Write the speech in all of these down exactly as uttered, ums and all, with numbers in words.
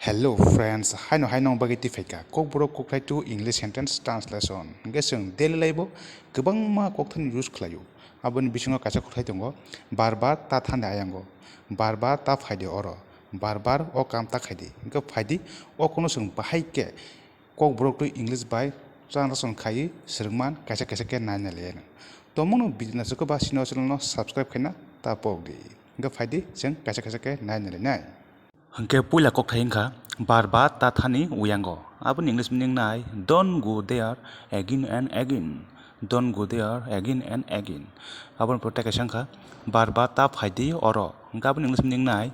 Hello friends, haino haino bagwi twi phaikha Kokborok Kokthai two English Sentence Translation. Hwnkhe chwng daily life-o kwbangma kokthai use khlaio. Aboni bisingo kaisa kokthai tongo, "Bar bar ta thani ayango, bar bar ta phaidi oro, bar bar o kam ta khaidi." Hwnkhe phaidi o kono chwng bahai khe Kokborok twi English bai translation khaiwi swrwngman kaisa kaisa khe naina liya. Tongmano video naisukha ba sino channel no subscribe khaina ta pok di. Hwnkhe phaidi chwng kaisa kaisa khe naina linai. Hwnkhe puila kokthai wngkha, "Bar bar ta thani uyango." Aboni English meaning nai, "Don't go there again and again. Don't go there again and again." Aboni pore tei kaisa wngkha, "Bar bar ta phaidi oro." Hwnkhe aboni English meaning nai,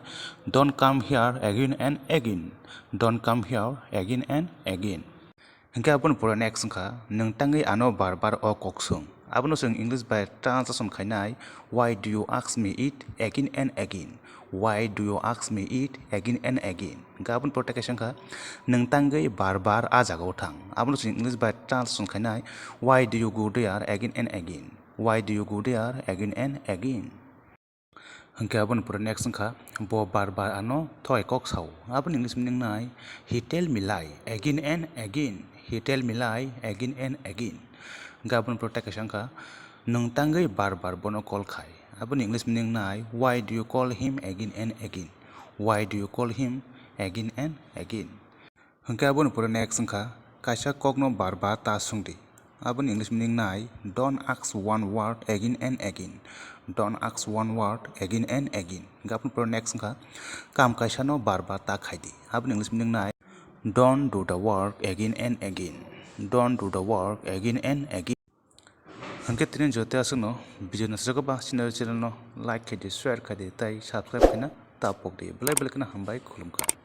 "Don't come here again and again. Don't come here again and again." Hwnkhe aboni pore next wngkha, "Nwng tangwi ano bar bar o kok swng." Abono chwng English bai translation khainai, "Why do you ask me it again and again? Why do you ask me it again and again?" Hwnkhe aboni pore tei kaisa wngkha, "Nwng tangwi bar bar a jagao thang." Abono chwng English bai translation khainai, "Why do you go there again and again? Why do you go there again and again?" Hwnkhe aboni pore next wngkha, "Bo bar bar ano thokai kok sao." Aboni English meaning nai, "He tell me lie again and again. He tell me lie again and again." Hwnkhe aboni pore tei kaisa wngkha, "Nwng tangwi bar bar bono call khai." Aboni English meaning nai, "Why do you call him again and again? Why do you call him again and again?" Hwnkhe aboni pore next wngkha, "Kaisa kokno bar bar ta swngdi." Aboni English meaning nai, "Don't ask one word again and again. Don't ask one word again and again." Hwnkhe aboni pore next wngkha, "Kam kaisano bar bar ta khaidi." Aboni English meaning nai, "Don't do the work again and again. Don't do the work again and again." Hwnkhe tini joto aswkno video naisukha ba sino channel no like khaidi, share khaidi tei subscribe khaina ta pok di. Belai belai kheno hambai, khulumkha.